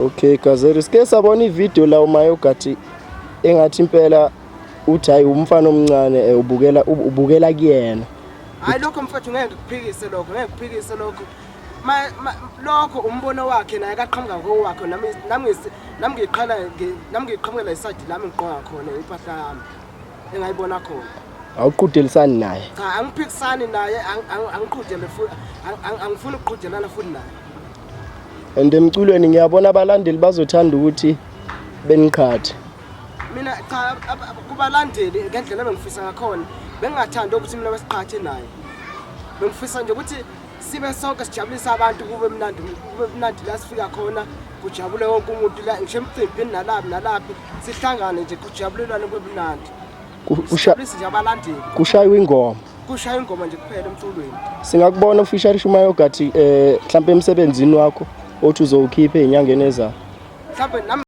Okay Gazeri, sike sabona ivideo la uMayogathi engathi impela uthi hayi umfana omncane ubukela ubukela kuyena. Hayi, lokho mfethu ngeke ngikuphikise lokho, ngeke ngikuphikise lokho. Lokho umbono wakhe, naye kaqhamuka ngowakhe. Nami ngiqhamukela isayidi lami, ngiqonga khona impahla yami engayibona khona. Awuqhudelisani naye? Cha, angiphikisani naye, angiqhudele futhi, angifuni ukuqhudelana futhi naye. And emculweni ngiyabona abalandeli bazothanda ukuthi beniqhathe. Mina cha, kubalandeli ngendlela ebengifisa ngakhona, bengingathandi ukuthi mina besiqhathe naye. Bengifisa nje ukuthi sibe sonke sijabulise abantu, kube mnandi, kube mnandi la sifika khona, kujabule wonke umuntu la, ngisho emcimbini nalaphi nalaphi, sihlangane nje, kujabulelwane, kube mnandi. Sijabulise nje abalandeli. Kushaywa ingoma. Kushaya ingoma nje kuphela emculweni. Singakubona ufeaturisha uMayogathi mhlawumbe emsebenzini wakho othi uzowukhipha ey'nyangeni ezayo? Mhlawumbe nami.